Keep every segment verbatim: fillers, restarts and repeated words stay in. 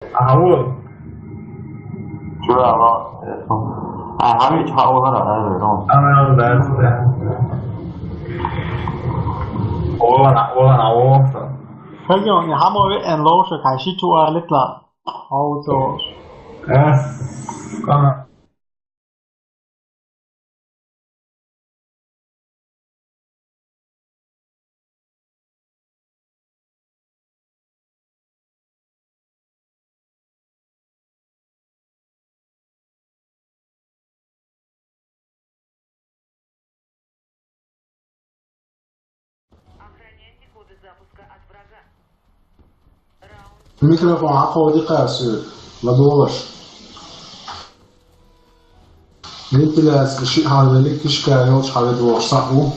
Aha, wo. Sure, I lost. I have it. How was that? I don't know. I'm out of that. Hold on, hold on, I lost. Hajjo, ni hamo ve en lo she kai shi tu a litla. Auto. Yes. Come on. Охраняйте коды запуска от врага. Раунд. Микрофон, а, кодика су. Ладуош. Вентиляция, ши хавели, кишка, ёлч хаве дуош саху.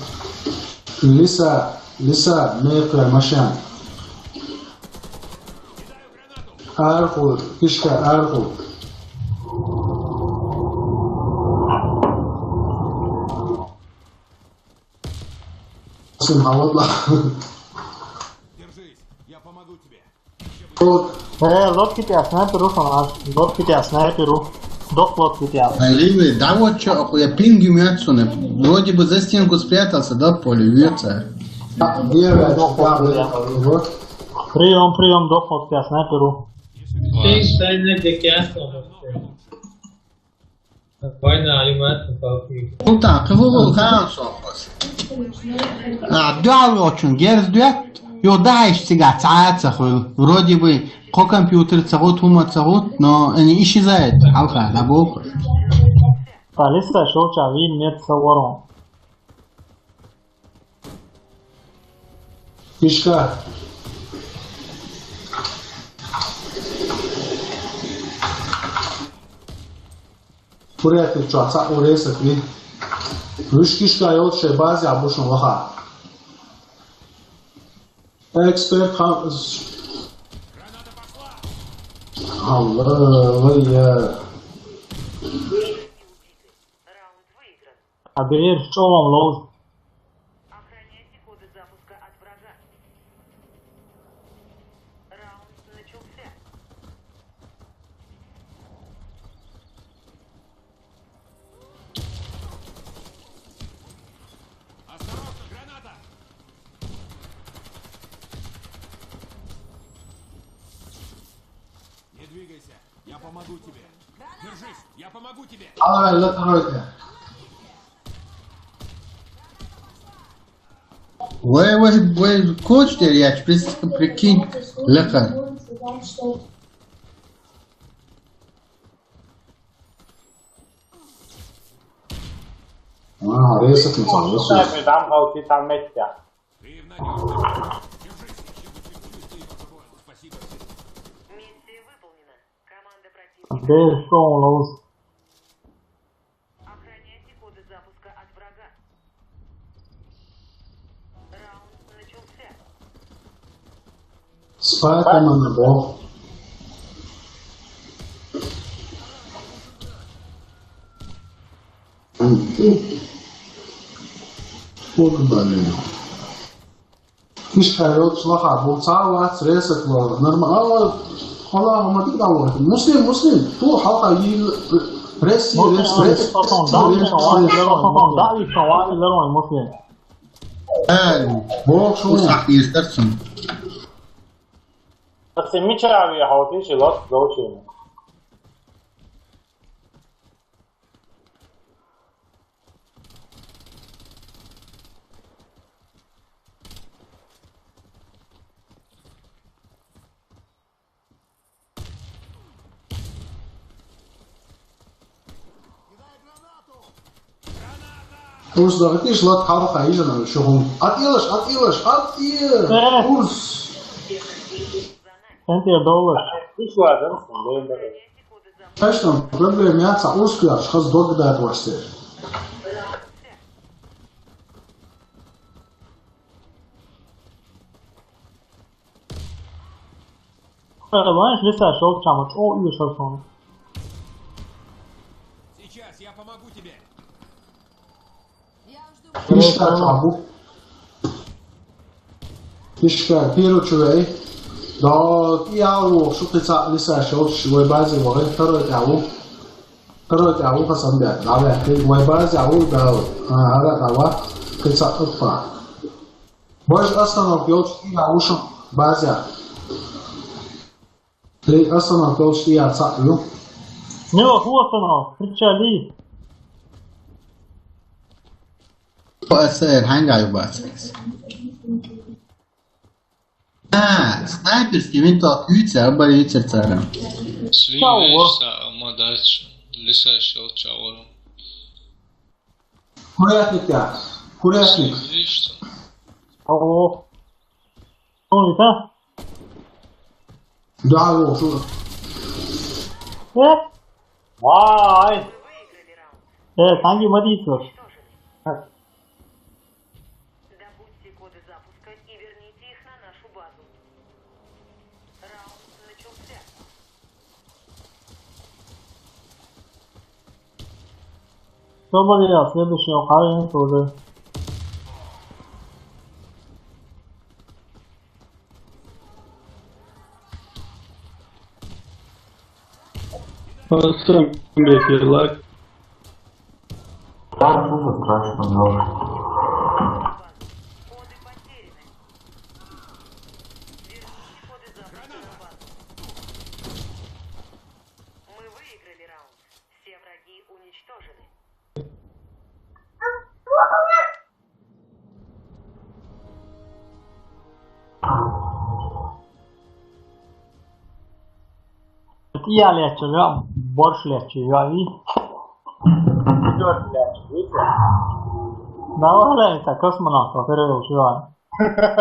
Лиса, Лиса, мекра, машан. Арху, кишка, арху. Сын хавадла. Держись, я помогу тебе. Э, лодки тебя снайперу, фанат. Лодки тебя снайперу. Док лодки тебя. Ливи, да вот чё, охуя, пинги мятсуны. Вроде бы за стенку спрятался, да, в поле, вьется. А, где, блядь, Док лодки тебя. Прием, прием, док лодки тебя снайперу. Ты стань на декясла вообще. Вайна алимат палки. Султан, кывыл хан сохос. А, дуал очень герз дуэт. Ё, да, ещё сега цаца хуй. Вроде бы ко компьютер цагут, ума цагут, но они исчезают. Алха, да бог. Талиса шоу чави мед саворон. Кишка. Курятник чё, ца уресок ви. Виш кишка ёлче базе абушун лоха. Эксперт ха-, Аллах, я. Абирер, что вам лоз? Охраняйте коды запуска от врага. Раунд начался. Осторожно, граната! Не двигайся, я помогу тебе. Держись, я помогу тебе. Ай, ла тройка. Вай, вай, вай, коч теряч, прис-, прикинь, леха. А, резать не надо, слушай. Там, там, там, там, там, там. Миссия выполнена. Команда противника. There is someone else. Охраняйте коды запуска от врага. Раунд начался. Спать, команда, бог. Футболе. Ишкарот, шлаха, бу цава, стресак, нормально. Аллах, Аллах, Аллах, Аллах. Муслим, Муслим, ту халка ил, пресси, Муслим, пресси, Муслим, пресси, Муслим, пресси, Муслим. Дави, дави, дави, Муслим. Э, бог шуна. Усак иртерсин. Такси мичави, хаути, чи лот, лочи. Урс дагъытиш лат халха ижана шугъум. Атилаш, атилаш, атил. Э. Урс. Сен тия доллар. Иш ладан, сен бен бара. Точно, проблема яца, урс куяш, хаз дог дат васте. Э, ванш лиса шел чама, о, и шел сон. Сейчас я помогу тебе. Ишка чабу. Ишка, пиру чувей. Да, я лох, шу кхин цхьа лисаш йолчу вай базе вахара, второй тӀехь ву. Второй тӀехь ву Хасан бен, дӀаваьккхина. Вай базе ву, да, а, хӀара дӀава, кхин цхьа тӀуппа. Боже, остановка йолчу тӀехь ву шу базе. Тхе остановка йолчу тӀехь цхьаъ ю. Мила, хӀун остановка? Кричали. Аса эр, хьаьнгахь ю бац? А, снайперский винтовка юьйцар, абар юьйцар цара. Слив Чао. Вешса, ма дац, лиса шел чао. Курятник я, курятник. Слив вешса. Алло. Что это? Да, алло, что? Э? Вай! Э, танги мадитсур. Добудьте коды запуска и верните их на нашу базу. Раунд начался. Что, Валерия, следующего парня тоже. Астам бекелак. Так, ну, страшно много. Мы выиграли раунд. Все враги уничтожены. Тӏе лечча, борш лечча, яви. Четвёртый лечча, видите? Да, валя, это космонавт, во-первых, чувак.